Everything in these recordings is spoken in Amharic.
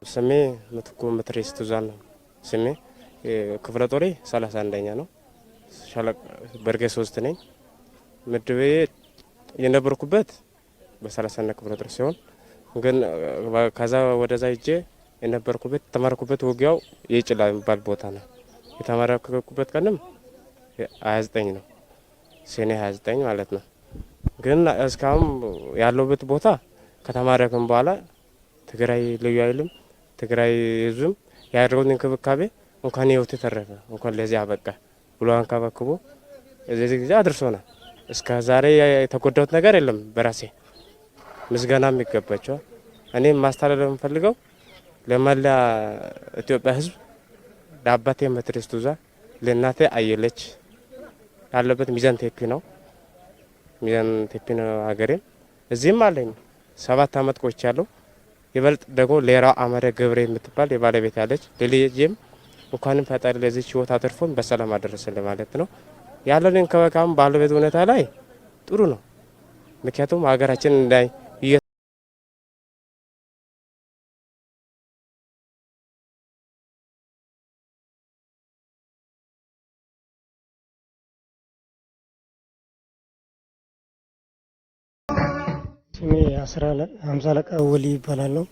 ስሜ ምትኩ ምትሬስ ቱዛን ነው። ስሜ ክፍለ ጦሬ 31ኛ ነው። ሻለቃ በርጌ 3 ነኝ። ምድቤ የነበርኩበት በ31 ክፍለ ጦር ሲሆን ግን ከዛ ወደዛ ሂጄ የነበርኩበት የተማርኩበት ውጊያው የጭላ የሚባል ቦታ ነው። የተማረኩበት ቀንም 29 ነው፣ ሰኔ 29 ማለት ነው። ግን እስካሁን ያለሁበት ቦታ ከተማረክም በኋላ ትግራይ ልዩ ኃይልም ትግራይ ሕዝብም ያደረገውን እንክብካቤ እንኳን ህይወት ተረፈ እንኳን ለዚህ አበቃ ብሎ አንከባክቦ እዚህ ጊዜ አድርሶናል። እስከ ዛሬ የተጎዳሁት ነገር የለም። በራሴ ምስጋናም ይገባቸዋል። እኔ ማስተላለፍ የምፈልገው ለመላ ኢትዮጵያ ሕዝብ ለአባቴ መትረስ ቱዛ፣ ለእናቴ አየለች፣ ያለበት ሚዛን ቴፒ ነው። ሚዛን ቴፒ ነው ሀገሬም። እዚህም አለኝ 7 አመት ቆይቻለሁ። ይበልጥ ደግሞ ሌራ አመረ ገብሬ የምትባል የባለቤት ያለች ለልጄም እንኳንም ፈጣሪ ለዚች ህይወት አትርፎን በሰላም አደረሰን ማለት ነው። ያለን እንክብካቤም ባለቤት ሁኔታ ላይ ጥሩ ነው። ምክንያቱም ሀገራችን እንዳይ ስሜ ሃምሳ አለቃ ወሊ ይባላለሁ።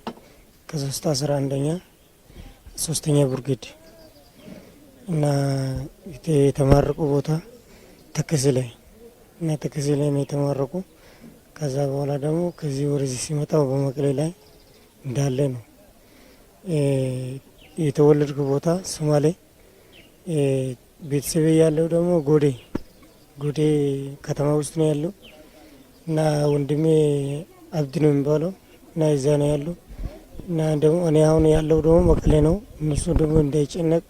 ከሶስት 11ኛ ሶስተኛ ብርጌድ እና የተማረቁ ቦታ ተከዜ ላይ እና ተከዜ ላይ ነው የተማረቁ። ከዛ በኋላ ደግሞ ከዚህ ወደዚህ ሲመጣው በመቀሌ ላይ እንዳለ ነው የተወለድኩ ቦታ ሶማሌ፣ ቤተሰቤ ያለው ደግሞ ጎዴ ጎዴ ከተማ ውስጥ ነው ያለው እና ወንድሜ አብዲ ነው የሚባለው እና እዛ ነው ያለው እና ደግሞ እኔ አሁን ያለው ደግሞ መቀሌ ነው። እነሱ ደግሞ እንዳይጨነቅ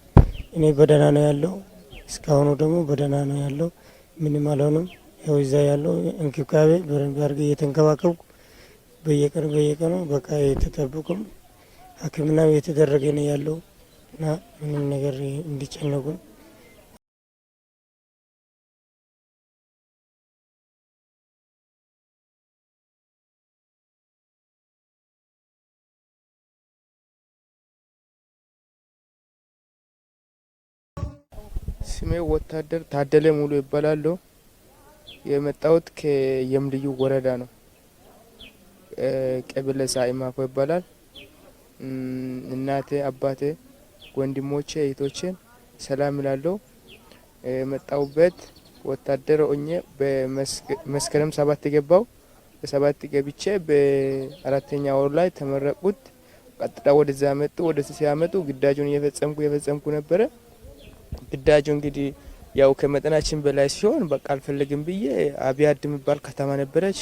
እኔ በደህና ነው ያለው። እስካሁኑ ደግሞ በደህና ነው ያለው። ምንም አልሆንም። ያው እዛ ያለው እንክብካቤ በደንብ አድርጌ እየተንከባከብኩ በየቀኑ በየቀኑ በቃ የተጠበቁም ሕክምና እየተደረገ ነው ያለው እና ምንም ነገር እንዲጨነቁ። ስሜ ወታደር ታደለ ሙሉ ይባላለሁ። የመጣሁት ከየምልዩ ወረዳ ነው። ቀበሌ ሳኢማኮ ይባላል። እናቴ፣ አባቴ፣ ወንድሞቼ፣ እህቶቼን ሰላም እላለሁ። የመጣሁበት ወታደር ሆኜ በመስከረም 7 ገባው። 7 ገብቼ በአራተኛ ወር ላይ ተመረቁት። ቀጥታ ወደዛ መጡ። ወደዚህ ሲያመጡ ግዳጁን እየፈጸምኩ እየፈጸምኩ ነበረ። ግዳጁ እንግዲህ ያው ከመጠናችን በላይ ሲሆን በቃ አልፈልግም ብዬ አብያድ የሚባል ከተማ ነበረች።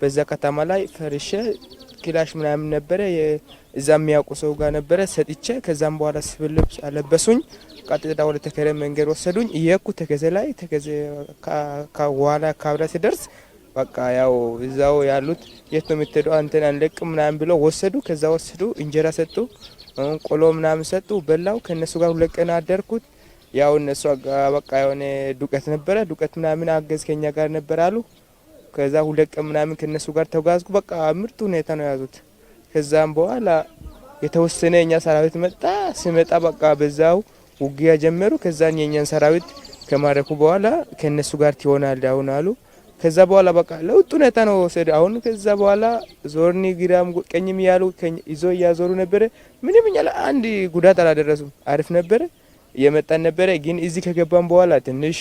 በዛ ከተማ ላይ ፈርሼ ክላሽ ምናምን ነበረ እዛ የሚያውቁ ሰው ጋር ነበረ ሰጥቼ፣ ከዛም በኋላ ሲቪል ልብስ አለበሱኝ። ቀጥታ ወደ ተከዜ መንገድ ወሰዱኝ። እየኩ ተከዜ ላይ ተከዜ ከኋላ ካብራ ሲደርስ በቃ ያው እዛው ያሉት የት ነው የምትሄደው አንተን አንለቅም ምናምን ብለው ወሰዱ። ከዛ ወሰዱ፣ እንጀራ ሰጡ፣ ቆሎ ምናምን ሰጡ፣ በላው። ከነሱ ጋር 2 ቀን አደርኩት። ያው እነሱ በቃ የሆነ ዱቀት ነበረ፣ ዱቀት ምናምን አገዝ ከኛ ጋር ነበር አሉ። ከዛ 2 ቀን ምናምን ከነሱ ጋር ተጓዝኩ። በቃ ምርጥ ሁኔታ ነው ያዙት። ከዛም በኋላ የተወሰነ የኛ ሰራዊት መጣ። ሲመጣ በቃ በዛው ውጊያ ጀመሩ። ከዛን የኛን ሰራዊት ከማረኩ በኋላ ከነሱ ጋር ትሆናለህ አሁን አሉ። ከዛ በኋላ በቃ ለውጥ ሁኔታ ነው ወሰደ። አሁን ከዛ በኋላ ዞርኒ ግራም ቀኝም ያሉ ይዞ እያዞሩ ነበረ። ምንም እኛ ላይ አንድ ጉዳት አላደረሱም። አሪፍ ነበረ እየመጣን ነበረ። ግን እዚህ ከገባን በኋላ ትንሽ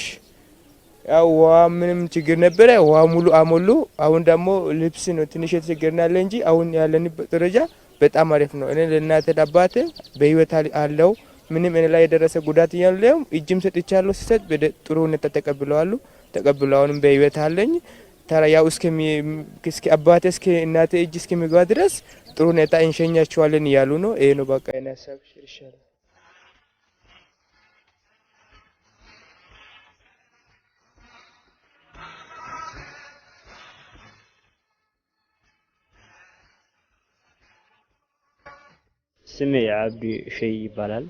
ያው ውሃ ምንም ችግር ነበረ። ውሃ ሙሉ አሞሉ። አሁን ደግሞ ልብስ ነው ትንሽ የተቸገርን ያለ እንጂ አሁን ያለንበት ደረጃ በጣም አሪፍ ነው። እኔ ለእናቴ ለአባቴ በህይወት አለው ምንም እኔ ላይ የደረሰ ጉዳት የለም። እጅም ሰጥቻለሁ። ሲሰጥ ጥሩ ሁኔታ ተቀብለዋሉ ተቀብለው አሁንም በህይወት አለኝ። ታራ ያው እስከ አባቴ እስከ እናቴ እጅ እስከሚገባ ድረስ ጥሩ ሁኔታ እንሸኛቸዋለን እያሉ ነው። ይሄ ነው በቃ የኔ ሀሳብ። ይሻላል። ስሜ አብዲ ሸይ ይባላል።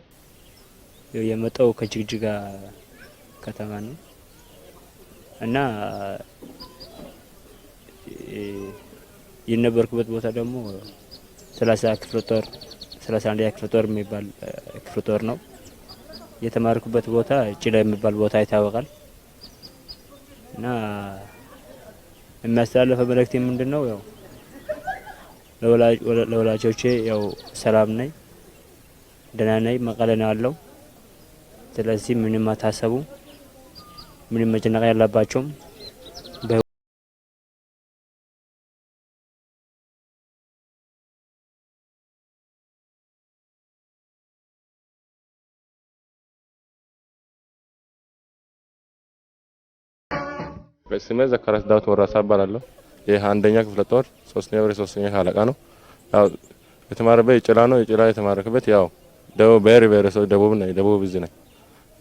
የመጣው ከጅግጅጋ ከተማ ነው እና የነበርኩበት ቦታ ደግሞ 30 ክፍለ ጦር 31ኛ ክፍለ ጦር የሚባል ክፍለ ጦር ነው። የተማርኩበት ቦታ ጭላ የሚባል ቦታ ይታወቃል። እና የሚያስተላልፈው መልእክት ምንድነው? ያው ለወላጆቼ ያው ሰላም ነኝ፣ ደህና ነኝ፣ መቀሌ ነው ያለው። ስለዚህ ምንም አታሰቡ፣ ምንም መጨነቅ ያለባቸውም። ስሜ ዘካርያስ ዳዊት ወራሳ እባላለሁ። ይህ አንደኛ ክፍለ ጦር ሶስተኛ ብር ሶስተኛ ሻለቃ ነው። ያው የተማረበት የጭላ ነው። የጭላ የተማረከበት ያው ደቡብ ብሔር ብሔረሰብ ደቡብ ነው። ደቡብ እዝ ነኝ።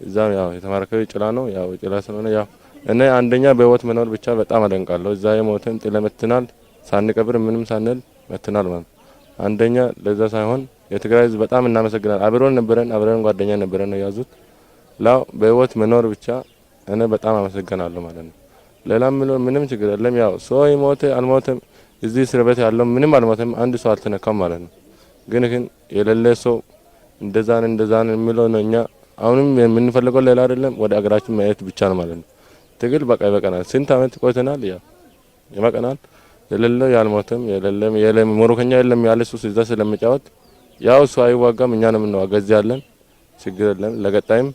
እዛ ያው የተማረከው የጭላ ነው። ያው የጭላ ስለሆነ ያው እኔ አንደኛ በህይወት መኖር ብቻ በጣም አደንቃለሁ። እዛ የሞትን ጥለ መትናል፣ ሳንቀብር ምንም ሳንል መትናል ማለት አንደኛ ለዛ ሳይሆን የትግራይ ህዝብ በጣም እናመሰግናለን። አብሮን ነበረን፣ አብረን ጓደኛ ነበረን ነው ያዙት። ላው በህይወት መኖር ብቻ እኔ በጣም አመሰግናለሁ ማለት ነው። ሌላም ምንም ችግር የለም። ያው ሰው ይሞት አልሞተም እዚህ እስር ቤት ያለው ምንም አልሞተም፣ አንድ ሰው አልተነካም ማለት ነው። ግን የሌለ ሰው እንደዛን እንደዛን የሚለው ነው። እኛ አሁንም የምንፈልገው ሌላ አይደለም፣ ወደ አገራችን ማየት ብቻ ነው ማለት ነው። ትግል በቃ ይበቃናል። ስንት አመት ቆይተናል። ያው ይበቃናል። የሌለው ያልሞተም የሌለም የለም ሞሮከኛ የለም ያለ እሱ እዛ ስለሚጫወት ያው እሱ አይዋጋም፣ እኛ ነው የምንዋጋ። እዚህ ያለን ችግር የለም። ለቀጣይም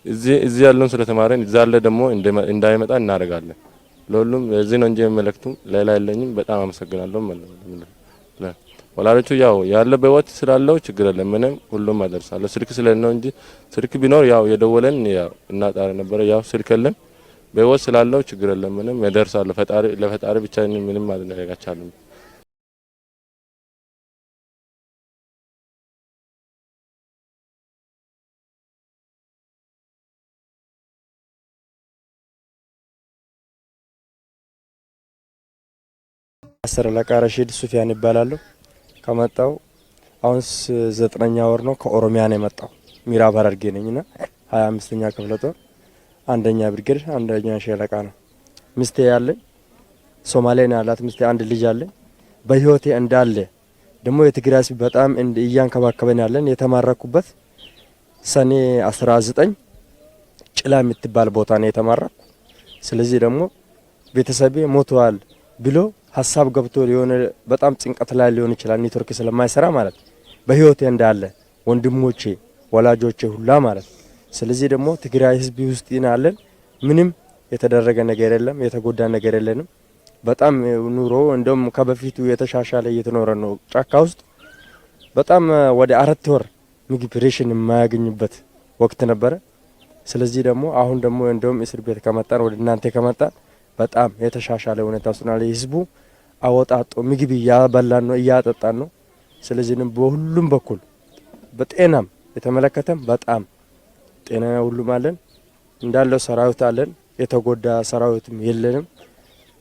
እዚህ ያለውን ስለተማረን እዛ ያለ ደግሞ እንዳይመጣ እናደርጋለን። ለሁሉም እዚህ ነው እንጂ መልእክቱ ሌላ የለኝም። በጣም አመሰግናለሁ። ወላጆቹ ያው ያለ በህይወት ስላለው ችግር የለም ምንም፣ ሁሉም አደርሳለሁ። ስልክ ስለሌለ ነው እንጂ ስልክ ቢኖር ያው የደወለን ያው እናጣራ ነበረ። ያው ስልክ የለም። በህይወት ስላለው ችግር የለም ምንም፣ ያደርሳለሁ። ፈጣሪ ለፈጣሪ ብቻ ምንም ማድረግ አይቻልም። አስር አለቃ ረሺድ ሱፊያን ይባላሉ። ከመጣው አሁን 9ኛ ወር ነው። ከኦሮሚያ ነው የመጣው። ምዕራብ ሐረርጌ ነኝና 25ኛ ክፍለ ጦር አንደኛ ብርጌድ አንደኛ ሻለቃ ነው። ሚስቴ ያለኝ ሶማሌ ነው ያላት ሚስቴ፣ አንድ ልጅ አለኝ። በህይወቴ እንዳለ ደግሞ የትግራይ ህዝብ በጣም እያንከባከበን ያለን። የተማረኩበት ሰኔ 19 ጭላ የምትባል ቦታ ነው የተማረኩ። ስለዚህ ደግሞ ቤተሰቤ ሞተዋል ብሎ ሀሳብ ገብቶ ሊሆን በጣም ጭንቀት ላይ ሊሆን ይችላል፣ ኔትወርክ ስለማይሰራ ማለት በህይወቴ እንዳለ ወንድሞቼ ወላጆቼ ሁላ ማለት። ስለዚህ ደግሞ ትግራይ ህዝብ ውስጥ ይናለን ምንም የተደረገ ነገር የለም፣ የተጎዳ ነገር የለንም። በጣም ኑሮ እንደውም ከበፊቱ የተሻሻለ እየተኖረ ነው። ጫካ ውስጥ በጣም ወደ 4 ወር ምግብ ሬሽን የማያገኝበት ወቅት ነበረ። ስለዚህ ደግሞ አሁን ደግሞ እንደውም እስር ቤት ከመጣን ወደ እናንተ ከመጣን በጣም የተሻሻለ ሁኔታ ውስጥ ነው። ህዝቡ አወጣጦ ምግብ እያበላን ነው፣ እያጠጣን ነው። ስለዚህ በሁሉም በኩል በጤናም የተመለከተም በጣም ጤና ሁሉም አለን እንዳለው ሰራዊት አለን። የተጎዳ ሰራዊትም የለንም።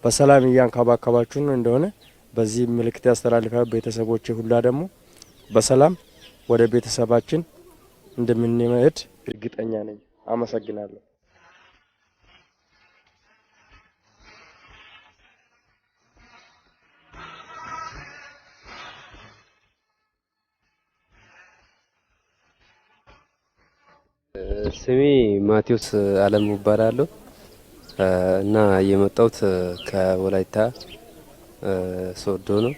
በሰላም እያንከባከባችሁን እንደሆነ በዚህ ምልክት ያስተላልፋል። ቤተሰቦቼ ሁላ ደግሞ በሰላም ወደ ቤተሰባችን እንደምንሄድ እርግጠኛ ነኝ። አመሰግናለሁ። ስሜ ማቴዎስ አለሙ እባላለሁ እና የመጣሁት ከወላይታ ሶዶ ነው።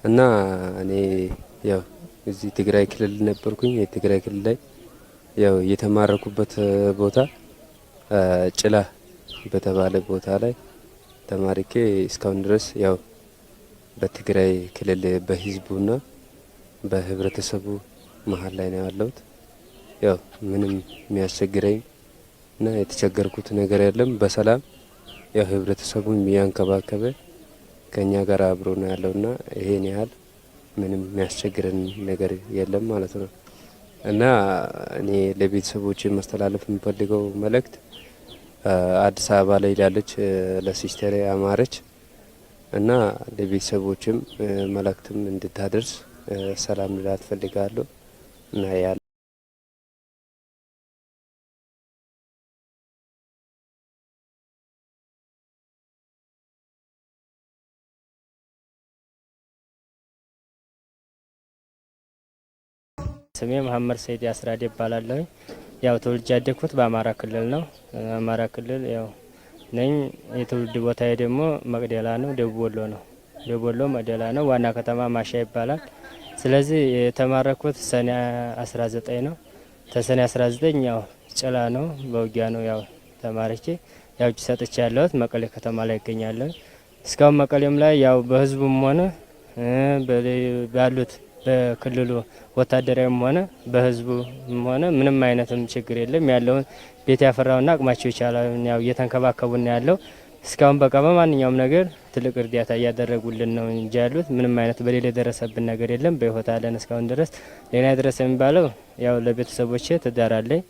እና እኔ ያው እዚህ ትግራይ ክልል ነበርኩኝ። የትግራይ ክልል ላይ ያው የተማረኩበት ቦታ ጭላ በተባለ ቦታ ላይ ተማሪኬ እስካሁን ድረስ ያው በትግራይ ክልል በህዝቡና በህብረተሰቡ መሀል ላይ ነው ያለሁት። ያው ምንም የሚያስቸግረኝ እና የተቸገርኩት ነገር የለም። በሰላም ያው ህብረተሰቡን እያንከባከበ ከኛ ጋር አብሮ ነው ያለውና ይሄን ያህል ምንም የሚያስቸግረን ነገር የለም ማለት ነው። እና እኔ ለቤተሰቦች ማስተላለፍ የምፈልገው መልእክት አዲስ አበባ ላይ ላለች ለሲስተሬ አማረች እና ለቤተሰቦችም መልእክትም እንድታደርስ ሰላም ልላት ፈልጋለሁ እና ስሜ መሀመድ ሰይድ አስራዴ እባላለሁ። ያው ተወልጄ ያደግኩት በአማራ ክልል ነው። አማራ ክልል ያው ነኝ። የትውልድ ቦታዬ ደግሞ መቅደላ ነው፣ ደቡብ ወሎ ነው። ደቡብ ወሎ መቅደላ ነው። ዋና ከተማ ማሻ ይባላል። ስለዚህ የተማረኩት ሰኔ 19 ነው። ተሰኔ 19 ያው ጭላ ነው፣ በውጊያ ነው ያው ተማርኬ ያው እጅ ሰጥቼ ያለሁት መቀሌ ከተማ ላይ ይገኛለሁ። እስካሁን መቀሌም ላይ ያው በህዝቡም ሆነ ባሉት በክልሉ ወታደራዊም ሆነ በህዝቡም ሆነ ምንም አይነትም ችግር የለም። ያለውን ቤት ያፈራውና አቅማቸው ይቻላል ያው እየተንከባከቡና ያለው እስካሁን በቃ በማንኛውም ነገር ትልቅ እርዳታ እያደረጉልን ነው እንጂ ያሉት ምንም አይነት በሌላ የደረሰብን ነገር የለም። በህይወት አለን እስካሁን ድረስ። ሌላ የደረሰ የሚባለው ያው ለቤተሰቦቼ ትዳር አለኝ።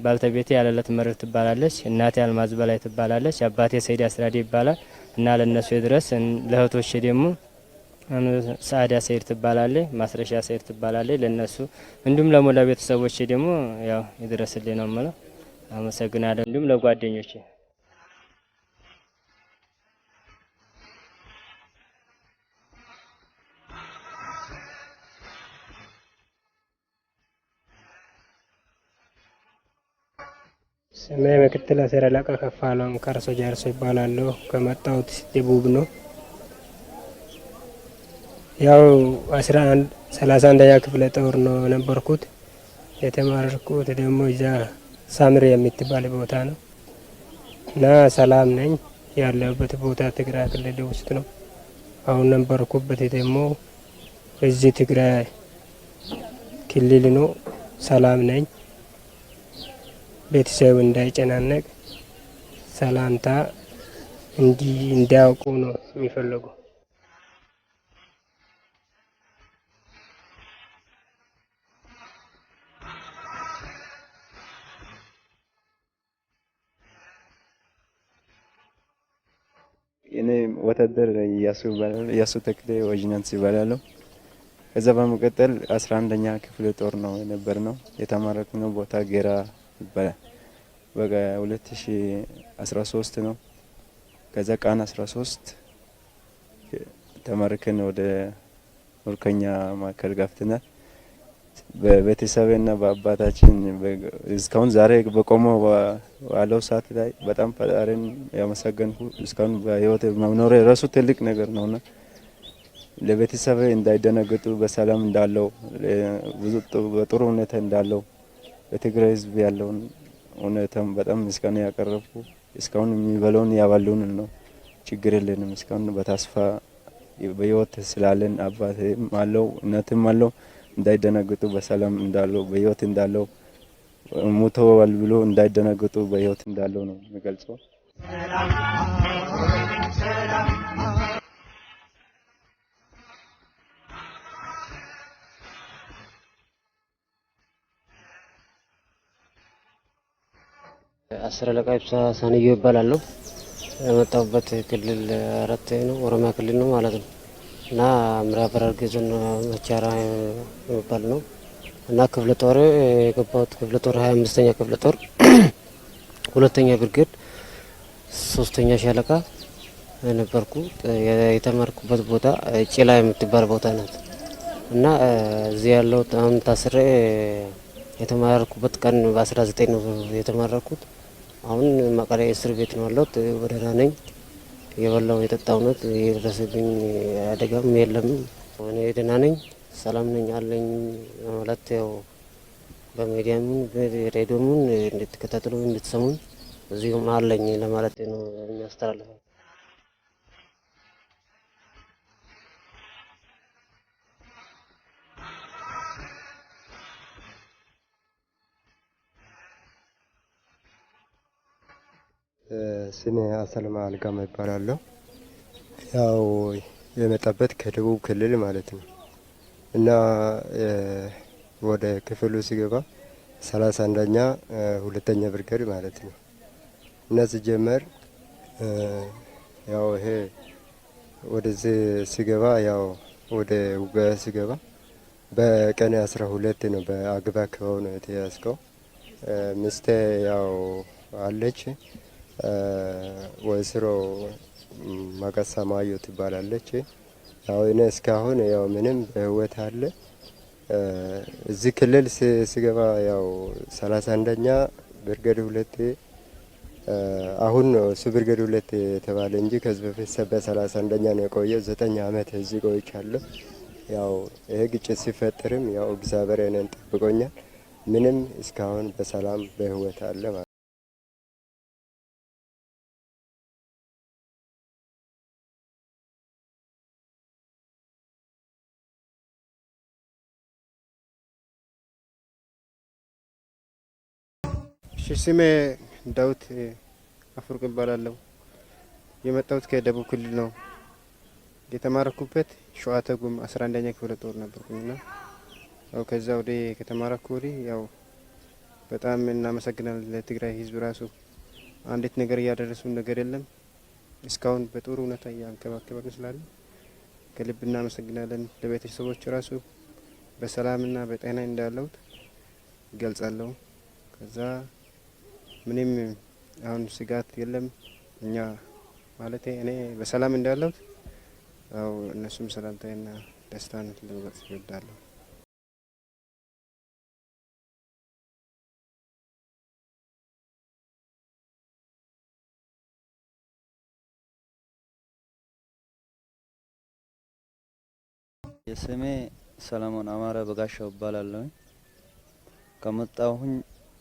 ባልተቤቴ ያለለት መርር ትባላለች። እናቴ አልማዝ በላይ ትባላለች። አባቴ ሰይድ አስራዴ ይባላል እና ለነሱ ድረስ ለእህቶቼ ደግሞ ሰአዳ ሰይድ ትባላለች። ማስረሻ ሰይድ ትባላለች። ለነሱ እንዲሁም ለሞላ ቤተሰቦቼ ደግሞ ያው ይድረስልኝ ነው የምለው። አመሰግናለሁ። እንዲሁም ለጓደኞቼ። ስሜ ምክትል አስር አለቃ ከፋለው ከርሶ ጃርሶ ይባላለሁ። ከመጣሁት ደቡብ ነው። ያው 11 31ኛ ክፍለ ጦር ነው የነበርኩት። የተማረኩት ደግሞ እዛ ሳምሬ የምትባል ቦታ ነው እና ሰላም ነኝ። ያለሁበት ቦታ ትግራይ ክልል ውስጥ ነው። አሁን ነበርኩበት ደግሞ እዚህ ትግራይ ክልል ነው። ሰላም ነኝ። ቤተሰብ እንዳይጨናነቅ ሰላምታ እንዲያውቁ ነው የሚፈልጉ። እኔ ወታደር እያሱ ይባላል። እያሱ ተክሌ ወጅናንስ ይባላለሁ። ከዛ በመቀጠል 11ኛ ክፍለ ጦር ነው የነበር ነው፣ የተማረክነው ቦታ ጌራ ይባላል። በቃ 2013 ነው። ከዛ ቀን 13 ተማርከን ወደ ምርኮኛ ማዕከል ገብተናል። በቤተሰብና በአባታችን እስካሁን ዛሬ በቆመው ባለው ሰዓት ላይ በጣም ፈጣሪን ያመሰገንኩ፣ እስካሁን በህይወት መኖሬ ራሱ ትልቅ ነገር ነውና ለቤተሰብ እንዳይደነግጡ በሰላም እንዳለው፣ ብዙ በጥሩ ሁኔታ እንዳለው፣ በትግራይ ህዝብ ያለውን ሁኔታም በጣም ምስጋና ያቀረብኩ፣ እስካሁን የሚበላውን ያባሉን ነው። ችግር የለንም። እስካሁን በተስፋ በህይወት ስላለን አባትም አለው እናትም አለው፣ እንዳይደነግጡ በሰላም እንዳለው፣ በህይወት እንዳለው፣ ሞተዋል ብሎ እንዳይደነግጡ በህይወት እንዳለው ነው የሚገልጸው። አስር አለቃ ይብሳ ሳንዮ ይባላለሁ። የመጣሁበት ክልል አራት ነው፣ ኦሮሚያ ክልል ነው ማለት ነው። እና ምዕራብ ሐረርጌ ዞን መቻራ የሚባል ነው። እና ክፍለ ጦር የገባሁት ክፍለ ጦር 25ኛ ክፍለ ጦር ሁለተኛ ብርጌድ ሶስተኛ ሻለቃ ነበርኩ። የተማርኩበት ቦታ ጭላ የምትባል ቦታ ናት። እና እዚህ ያለው አሁን ታስሬ የተማረኩበት ቀን በ19 ነው የተማረኩት። አሁን መቀሌ እስር ቤት ነው ያለሁት። ደህና ነኝ። የበላው የጠጣው ነው። የደረሰብኝ አደጋም የለም። እኔ ደህና ነኝ፣ ሰላም ነኝ አለኝ ማለት ያው በሚዲያም በሬዲዮም እንድትከታተሉ እንድትሰሙኝ እዚሁም አለኝ ለማለት ነው የሚያስተላልፈው። ስሜ አሰልማ አልጋማ ይባላለሁ። ያው የመጣበት ከደቡብ ክልል ማለት ነው እና ወደ ክፍሉ ሲገባ 31ኛ ሁለተኛ ብርጌድ ማለት ነው እና ሲጀመር ያው ይሄ ወደዚህ ሲገባ፣ ያው ወደ ውጊያ ሲገባ በቀን 12 ነው፣ በአግባ አካባቢ ነው የተያዝከው። ሚስቴ ያው አለች፣ ወይዘሮ መቀሳ ማዮ ትባላለች። ያው እኔ እስካሁን ያው ምንም በህይወት አለ። እዚህ ክልል ስገባ ያው 31ኛ ብርጌድ 2 አሁን ነው እሱ ብርጌድ 2 የተባለ እንጂ ከዚህ በፊት በ31ኛ ነው የቆየው። 9 አመት እዚህ ቆይቻለሁ። ያው ይሄ ግጭት ሲፈጠርም ያው እግዚአብሔር እኔን ጠብቆኛል። ምንም እስካሁን በሰላም በህይወት አለ ማለት። እሺ፣ ስሜ ዳዊት አፈወርቅ እባላለሁ። የመጣሁት ከደቡብ ክልል ነው። የተማረኩበት ሸዋ ተጉም 11ኛ ክፍለ ጦር ነበርኩኝና ያው ከዛ ወዲህ ከተማረኩ ወዲህ ያው በጣም እናመሰግናለን ለትግራይ ህዝብ፣ ራሱ አንዲት ነገር እያደረሱን ነገር የለም። እስካሁን በጥሩ ሁኔታ እያንከባከበን ስላለ ከልብ እናመሰግናለን። ለቤተሰቦች ራሱ በሰላምና በጤና እንዳለሁት እገልጻለሁ። ከዛ ምንም አሁን ስጋት የለም። እኛ ማለት እኔ በሰላም እንዳለሁት ያው እነሱም ሰላምታዬና ደስታን ለመግለጽ እወዳለሁ። የስሜ ሰለሞን አማረ በጋሻው እባላለሁ። ከመጣሁኝ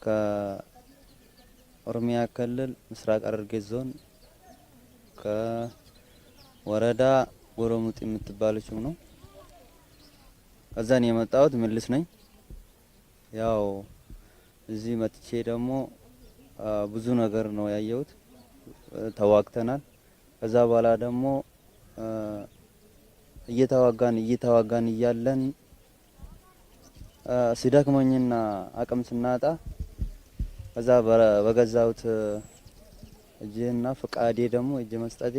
ከኦሮሚያ ክልል ምስራቅ ሐረርጌ ዞን ከወረዳ ጎሮሙጥ የምትባለችው ነው። ከዛን የመጣሁት ምልስ ነኝ። ያው እዚህ መጥቼ ደግሞ ብዙ ነገር ነው ያየሁት። ተዋግተናል። ከዛ በኋላ ደግሞ እየተዋጋን እያለን ሲደክመኝና አቅም ስናጣ ከዛ በገዛሁት እጅና ፍቃዴ ደግሞ እጅ መስጠቴ፣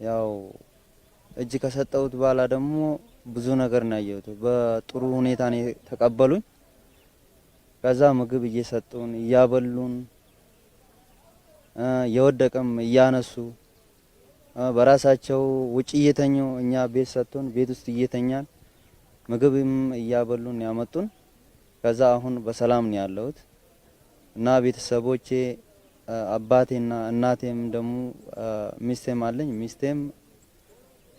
ያው እጅ ከሰጠሁት በኋላ ደግሞ ብዙ ነገር ነው ያየሁት። በጥሩ ሁኔታ ነው የተቀበሉኝ። ከዛ ምግብ እየሰጡን፣ እያበሉን፣ የወደቀም እያነሱ፣ በራሳቸው ውጭ እየተኙ፣ እኛ ቤት ሰጥቶን ቤት ውስጥ እየተኛን ምግብም እያበሉን ያመጡን። ከዛ አሁን በሰላም ነው ያለሁት እና ቤተሰቦቼ አባቴና እናቴም ደግሞ ሚስቴም አለኝ። ሚስቴም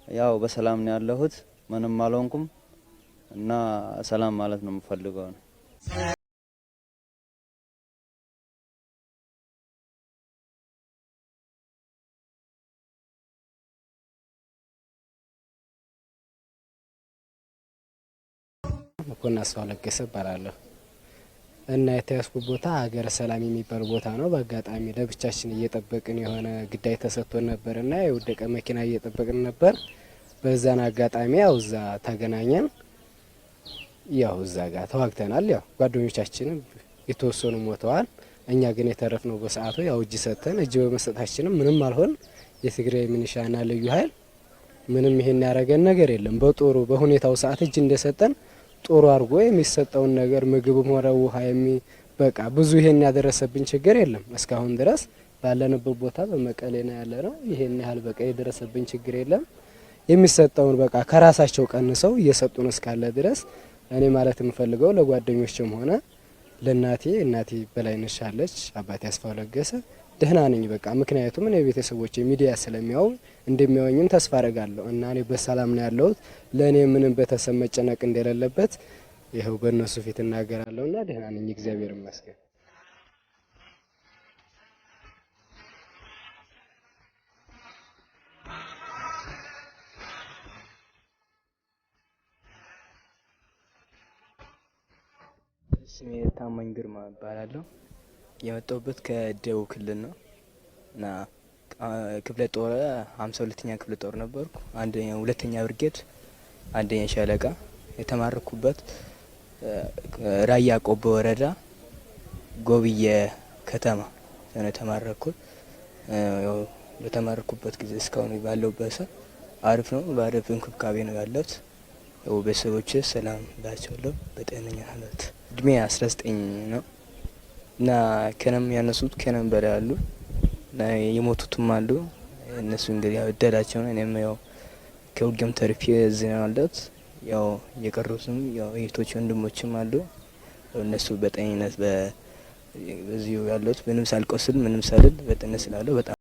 ያው በሰላም ነው ያለሁት፣ ምንም አልሆንኩም እና ሰላም ማለት ነው የምፈልገው ነው። መኮንን አስፋው ለገሰ እባላለሁ እና የተያዝኩት ቦታ ሀገረ ሰላም የሚባል ቦታ ነው። በአጋጣሚ ለብቻችን እየጠበቅን የሆነ ግዳይ ተሰጥቶን ነበርና የወደቀ መኪና እየጠበቅን ነበር። በዛን አጋጣሚ ያው እዛ ተገናኘን። ያው እዛ ጋር ተዋግተናል። ያው ጓደኞቻችንም የተወሰኑ ሞተዋል። እኛ ግን የተረፍነው በሰዓቱ ያው እጅ ሰጥተን፣ እጅ በመስጠታችንም ምንም አልሆን። የትግራይ ሚኒሻና ልዩ ኃይል ምንም ይሄን ያደረገን ነገር የለም። በጦሩ በሁኔታው ሰዓት እጅ እንደሰጠን ጦሩ አድርጎ የሚሰጠውን ነገር ምግብም ሆነ ውሃ የሚ በቃ ብዙ ይሄን ያደረሰብን ችግር የለም። እስካሁን ድረስ ባለንበት ቦታ በመቀሌ ነው ያለነው። ይሄን ያህል በቃ የደረሰብን ችግር የለም። የሚሰጠውን በቃ ከራሳቸው ቀንሰው እየሰጡን እስካለ ድረስ እኔ ማለት የምፈልገው ለጓደኞችም ሆነ ለእናቴ፣ እናቴ በላይነሽ አለች፣ አባቴ አስፋው ለገሰ፣ ደህና ነኝ በቃ። ምክንያቱም እኔ ቤተሰቦች ሚዲያ ስለሚያው እንደሚያወኝም ተስፋ አረጋለሁ እና እኔ በሰላም ነው ያለሁት። ለእኔ ምንም ቤተሰብ መጨነቅ እንደሌለበት ይኸው በእነሱ ፊት እናገራለሁ እና ደህና ነኝ፣ እግዚአብሔር ይመስገን። ስሜ ታማኝ ግርማ እባላለሁ። የመጣሁበት ከደቡብ ክልል ነው እና ክፍለ ጦር 52ኛ ክፍለ ጦር ነበርኩ። አንደኛ ሁለተኛ ብርጌድ አንደኛ ሻለቃ። የተማረኩበት ራያ ቆቦ ወረዳ ጎብዬ ከተማ ነው የተማረኩት። ያው በተማረኩበት ጊዜ እስካሁን ባለሁበት ሰ አሪፍ ነው። በአሪፍ እንክብካቤ ነው ያለሁት። ያው ቤተሰቦቼ ሰላም እላቸዋለሁ። በጤነኛ ሀለት እድሜ 19 ነው እና ከነም ያነሱት ከነም በላይ አሉ እና የሞቱትም አሉ። እነሱ እንግዲህ ያው እድላቸው ነው። እኔም ያው ከውጊያም ተርፌ እዚህ ነው ያለሁት። ያው የቀሩትም ያው እህቶች ወንድሞችም አሉ። እነሱ በጤንነት በዚሁ ያሉት ምንም ሳልቆስል ምንም ሳልል በጤንነት ስላለው በጣም